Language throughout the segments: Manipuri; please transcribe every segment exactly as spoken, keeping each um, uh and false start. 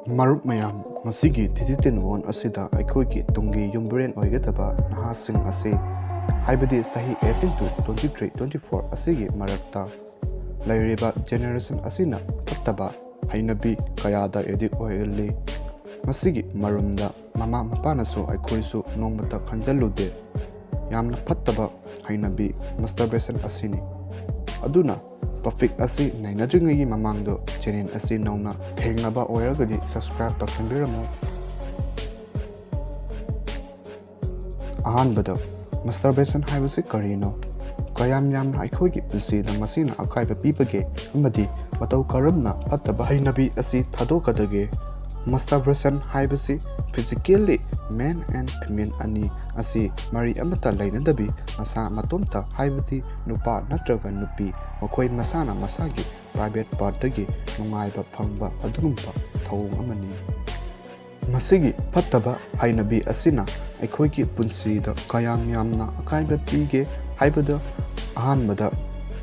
ꯃꯔꯨꯞ ꯃꯌꯥꯝ, ꯉꯁꯤꯒꯤ digital world ꯑꯁꯤꯗ ꯑꯩꯈꯣꯏꯒꯤ ꯇꯨꯡꯒꯤ ꯌꯨꯝꯕꯤꯔꯦꯟ ꯑꯣꯏꯒꯗꯕ ꯅꯍꯥꯁꯤꯡ ꯑꯁꯤ, ꯍꯥꯏꯕꯗꯤ ꯆꯍꯤ eighteen to twenty three, twenty four ꯑꯁꯤꯒꯤ ꯃꯔꯛꯇ ꯂꯩꯔꯤꯕ generation ꯑꯁꯤꯅ ꯐꯠꯇꯕ ꯍꯩꯅꯕꯤ ꯀꯌꯥꯗ addict ꯑꯣꯏꯍꯜꯂꯤ꯫ ꯃꯁꯤꯒꯤ ꯃꯔꯨꯝꯗ ꯃꯃꯥ ꯃꯄꯥꯅꯁꯨ ꯑꯩꯈꯣꯏꯁꯨ ꯅꯣꯡꯃꯇ ꯈꯟꯖꯜꯂꯨꯗꯦ꯫ ꯌꯥꯝꯅ ꯐꯠꯇꯕ ꯍꯩꯅꯕꯤ masturbation ꯑꯁꯤꯅꯤ꯫ ꯑꯗꯨꯅ topic ꯑꯁꯤ ꯅꯩꯅꯗ꯭ꯔꯤꯉꯩꯒꯤ ꯃꯃꯥꯡꯗ channel ꯑꯁꯤ ꯅꯧꯅ ꯊꯦꯡꯅꯕ ꯑꯣꯏꯔꯒꯗꯤ subscribe ꯇꯧꯁꯟꯕꯤꯔꯝꯃꯨ꯫ ꯑꯍꯥꯟꯕꯗ, masturbation ꯍꯥꯏꯕꯁꯤ ꯀꯔꯤꯅꯣ? ꯀꯌꯥꯝ ꯌꯥꯝꯅ ꯑꯩꯈꯣꯏꯒꯤ ꯄꯨꯟꯁꯤꯗ ꯃꯁꯤꯅ ꯑꯀꯥꯏꯕ ꯄꯤꯕꯒꯦ ꯑꯃꯗꯤ ꯃꯇꯧ ꯀꯔꯝꯅ ꯐꯠꯇꯕ ꯍꯩꯅꯕꯤ ꯑꯁꯤ ꯊꯥꯗꯣꯛꯀꯗꯒꯦ? Masturbation ꯍꯥꯏꯕꯁꯤ physically male and female ꯑꯅꯤ ꯑꯁꯤ ꯃꯔꯤ ꯑꯃꯠꯇ ꯂꯩꯅꯗꯕꯤ ꯃꯁꯥ ꯃꯇꯣꯝꯇ, ꯍꯥꯏꯕꯗꯤ ꯅꯨꯄꯥ ꯅꯠꯇ꯭ꯔꯒ ꯅꯨꯄꯤ, ꯃꯈꯣꯏ ꯃꯁꯥꯅ ꯃꯁꯥꯒꯤ private partꯇꯒꯤ ꯅꯨꯡꯉꯥꯏꯕ ꯐꯪꯕ ꯑꯗꯨꯒꯨꯝꯕ ꯊꯧꯑꯣꯡ ꯑꯃꯅꯤ꯫ ꯃꯁꯤꯒꯤ ꯐꯠꯇꯕ ꯍꯩꯅꯕꯤ ꯑꯁꯤꯅ ꯑꯩꯈꯣꯏꯒꯤ ꯄꯨꯟꯁꯤꯗ ꯀꯌꯥꯝ ꯌꯥꯝꯅ ꯑꯀꯥꯏꯕ ꯄꯤꯒꯦ ꯍꯥꯏꯕꯗ, ꯑꯍꯥꯟꯕꯗ,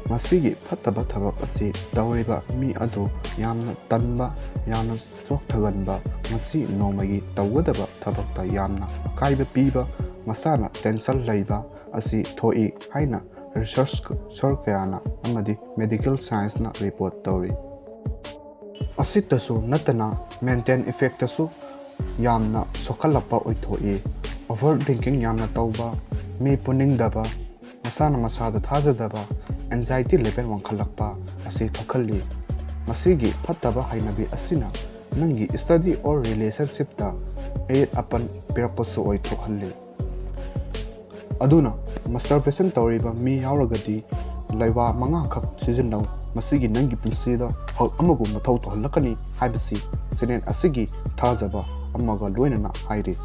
ꯃꯁꯤꯒꯤ ꯐꯠꯇꯕ ꯊꯕꯛ ꯑꯁꯤ ꯇꯧꯔꯤꯕ ꯃꯤ ꯑꯗꯨ ꯌꯥꯝꯅ ꯇꯟꯕ, ꯌꯥꯝꯅ ꯆꯣꯛꯊꯒꯟꯕ, ꯃꯁꯤ ꯅꯣꯡꯃꯒꯤ ꯇꯧꯒꯗꯕ ꯊꯕꯛꯇ ꯌꯥꯝꯅ ꯑꯀꯥꯏꯕ ꯄꯤꯕ, ꯃꯁꯥꯅ tension ꯂꯩꯕ ꯑꯁꯤ ꯊꯣꯛꯏ ꯍꯥꯏꯅ researcher ꯀꯌꯥꯅ ꯑꯃꯗꯤ medical scienceꯅ report ꯇꯧꯔꯤ꯫ ꯑꯁꯤꯇꯁꯨ ꯅꯠꯇꯅ, mental effectꯇꯁꯨ ꯌꯥꯝꯅ ꯁꯣꯛꯍꯜꯂꯛꯄ ꯑꯣꯏꯊꯣꯛꯏ꯫ Overthinking ꯌꯥꯝꯅ ꯇꯧꯕ, ꯃꯤ ꯄꯨꯅꯤꯡꯗꯕ, ꯃꯁꯥꯅ ꯃꯁꯥꯗ ꯊꯥꯖꯗꯕ, anxiety level ꯋꯥꯡꯈꯠꯂꯛꯄ ꯑꯁꯤ ꯊꯣꯛꯍꯜꯂꯤ꯫ ꯃꯁꯤꯒꯤ ꯐꯠꯇꯕ ꯍꯩꯅꯕꯤ ꯑꯁꯤꯅ ꯅꯪꯒꯤ study or relationshipꯇ ꯑꯌꯦꯠ ꯑꯄꯟ ꯄꯤꯔꯛꯄꯁꯨ ꯑꯣꯏꯊꯣꯛꯍꯜꯂꯤ꯫ ꯑꯗꯨꯅ masturbation ꯇꯧꯔꯤꯕ ꯃꯤ ꯌꯥꯎꯔꯒꯗꯤ ꯂꯩꯋꯥ ꯃꯉꯥꯈꯛ ꯁꯤꯖꯤꯟꯅꯧ꯫ ꯃꯁꯤꯒꯤ ꯅꯪꯒꯤ ꯄꯨꯟꯁꯤꯗ ꯍꯛ ꯑꯃꯒꯨꯝ ꯃꯊꯧ ꯇꯧꯍꯜꯂꯛꯀꯅꯤ ꯍꯥꯏꯕꯁꯤ channel ꯑꯁꯤꯒꯤ ꯊꯥꯖꯕ ꯑꯃꯒ ꯂꯣꯏꯅꯅ ꯍꯥꯏꯔꯤ꯫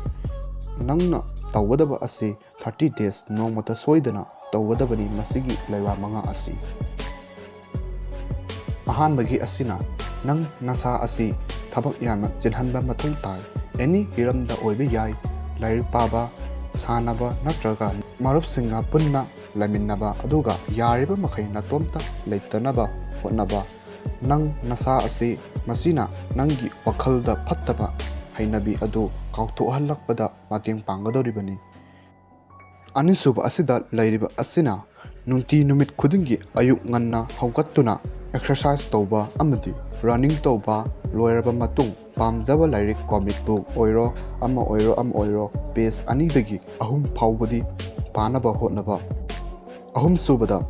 ꯅꯪꯅ ꯇꯧꯒꯗꯕ ꯑꯁꯤ thirty days ꯅꯣꯡꯃꯇ ꯁꯣꯏꯗꯅ ꯇꯧꯒꯗꯕꯅꯤ ꯃꯁꯤꯒꯤ ꯂꯩꯋꯥ ꯃꯉꯥ ꯑꯁꯤ꯫ ꯑꯍꯥꯟꯕꯒꯤ ꯑꯁꯤꯅ ꯅꯪ ꯅꯁꯥ ꯑꯁꯤ ꯊꯕꯛ ꯌꯥꯝꯅ ꯆꯤꯜꯍꯟꯕ ꯃꯊꯧ ꯇꯥꯏ꯫ Any ꯍꯤꯔꯝꯗ ꯑꯣꯏꯕ ꯌꯥꯏ, ꯂꯥꯏꯔꯤꯛ ꯄꯥꯕ, ꯁꯥꯟꯅꯕ ꯅꯠꯇ꯭ꯔꯒ ꯃꯔꯨꯞꯁꯤꯡꯒ ꯄꯨꯟꯅ ꯂꯩꯃꯤꯟꯅꯕ, ꯑꯗꯨꯒ ꯌꯥꯔꯤꯕ ꯃꯈꯩ ꯅꯇꯣꯝꯇ ꯂꯩꯇꯅꯕ ꯍꯣꯠꯅꯕ꯫ ꯅꯪ ꯅꯁꯥ ꯑꯁꯤ, ꯃꯁꯤꯅ ꯅꯪꯒꯤ ꯋꯥꯈꯜꯗ ꯐꯠꯇꯕ ꯍꯩꯅꯕꯤ ꯑꯗꯨ ꯀꯥꯎꯊꯣꯛꯍꯜꯂꯛꯄꯗ ꯃꯇꯦꯡ ꯄꯥꯡꯒꯗꯧꯔꯤꯕꯅꯤ꯫ ꯑꯅꯤꯁꯨꯕ ꯑꯁꯤꯗ ꯂꯩꯔꯤꯕ ꯑꯁꯤꯅ ꯅꯨꯡꯇꯤ ꯅꯨꯃꯤꯠ ꯈꯨꯗꯤꯡꯒꯤ ꯑꯌꯨꯛ ꯉꯟꯅ ꯍꯧꯒꯠꯇꯨꯅ exercise ꯇꯧꯕ ꯑꯃꯗꯤ running ꯇꯧꯕ, ꯂꯣꯏꯔꯕ ꯃꯇꯨꯡ ꯄꯥꯝꯖꯕ ꯂꯥꯏꯔꯤꯛ, comic book ꯑꯣꯏꯔꯣ, ꯑꯃ ꯑꯣꯏꯔꯣ, ꯑꯃ ꯑꯣꯏꯔꯣ, page ꯑꯅꯤꯗꯒꯤ ꯑꯍꯨꯝ ꯐꯥꯎꯕꯗꯤ ꯄꯥꯅꯕ ꯍꯣꯠꯅꯕ꯫ ꯑꯍꯨꯝꯁꯨꯕꯗ,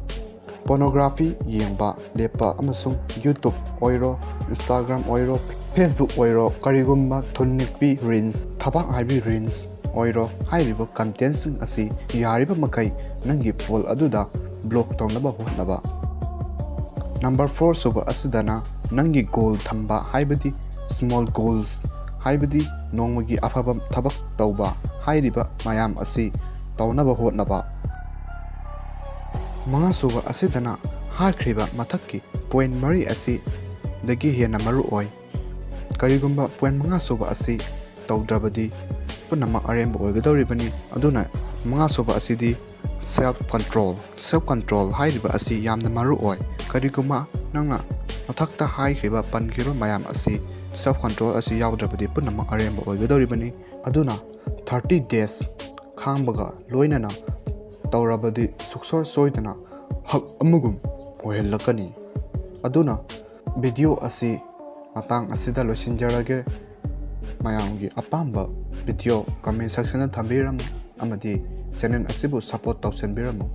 pornography ꯌꯦꯡꯕ ꯂꯦꯞꯄ ꯑꯃꯁꯨꯡ YouTube ꯑꯣꯏꯔꯣ, Instagram ꯑꯣꯏꯔꯣ, Facebook ꯑꯣꯏꯔꯣ, ꯀꯔꯤꯒꯨꯝꯕ ꯊꯨꯟ ꯅꯤꯛꯄꯤ reels, ꯊꯕꯥꯛ ꯍꯥꯏꯕꯤ reels ꯑꯣꯏꯔꯣ, ꯍꯥꯏꯔꯤꯕ contentꯁꯤꯡ ꯑꯁꯤ ꯌꯥꯔꯤꯕ ꯃꯈꯩ ꯅꯪꯒꯤ phone ꯑꯗꯨꯗ block ꯇꯧꯅꯕ ꯍꯣꯠꯅꯕ꯫ Number four ꯁꯨꯕ ꯑꯁꯤꯗꯅ ꯅꯪꯒꯤ goal ꯊꯝꯕ, ꯍꯥꯏꯕꯗꯤ small goals, ꯍꯥꯏꯕꯗꯤ ꯅꯣꯡꯃꯒꯤ ꯑꯐꯕ ꯊꯕꯛ ꯇꯧꯕ, ꯍꯥꯏꯔꯤꯕ ꯃꯌꯥꯝ ꯑꯁꯤ ꯇꯧꯅꯕ ꯍꯣꯠꯅꯕ꯫ ꯃꯉꯥꯁꯨꯕ ꯑꯁꯤꯗꯅ ꯍꯥꯏꯈ꯭ꯔꯤꯕ ꯃꯊꯛꯀꯤ point ꯃꯔꯤ ꯑꯁꯤꯗꯒꯤ ꯍꯦꯟꯅ ꯃꯔꯨ ꯑꯣꯏ꯫ ꯀꯔꯤꯒꯨꯝꯕ point ꯃꯉꯥꯁꯨꯕ ꯑꯁꯤ ꯇꯧꯗ꯭ꯔꯕꯗꯤ ꯄꯨꯝꯅꯃꯛ ꯑꯔꯦꯝꯕ ꯑꯣꯏꯒꯗꯧꯔꯤꯕꯅꯤ꯫ ꯑꯗꯨꯅ ꯃꯉꯥꯁꯨꯕ ꯑꯁꯤꯗꯤ self control꯫ Self control ꯍꯥꯏꯔꯤꯕ ꯑꯁꯤ ꯌꯥꯝꯅ ꯃꯔꯨ ꯑꯣꯏ꯫ ꯀꯔꯤꯒꯨꯝꯕ ꯅꯪꯅ ꯃꯊꯛꯇ ꯍꯥꯏꯈ꯭ꯔꯤꯕ, ꯄꯟꯈ꯭ꯔꯤꯕ ꯃꯌꯥꯝ ꯑꯁꯤ, self control ꯑꯁꯤ ꯌꯥꯎꯗ꯭ꯔꯕꯗꯤ ꯄꯨꯝꯅꯃꯛ ꯑꯔꯦꯝꯕ ꯑꯣꯏꯒꯗꯧꯔꯤꯕꯅꯤ꯫ ꯑꯗꯨꯅ thirty days ꯈꯥꯡꯕꯒ ꯂꯣꯏꯅꯅ ꯇꯧꯔꯕꯗꯤ ꯁꯨꯡꯁꯣꯏ ꯁꯣꯏꯗꯅ ꯍꯛ ꯑꯃꯒꯨꯝ ꯑꯣꯏꯍꯜꯂꯛꯀꯅꯤ꯫ ꯑꯗꯨꯅ video ꯑꯁꯤ ꯃꯇꯥꯡ ꯑꯁꯤꯗ ꯂꯣꯏꯁꯤꯟꯖꯔꯒꯦ꯫ ꯃꯌꯥꯝꯒꯤ ꯑꯄꯥꯝꯕ video comment sectionꯗ ꯊꯝꯕꯤꯔꯝꯃꯨ ꯑꯃꯗꯤ channel ꯑꯁꯤꯕꯨ support ꯇꯧꯁꯤꯟꯕꯤꯔꯝꯃꯨ꯫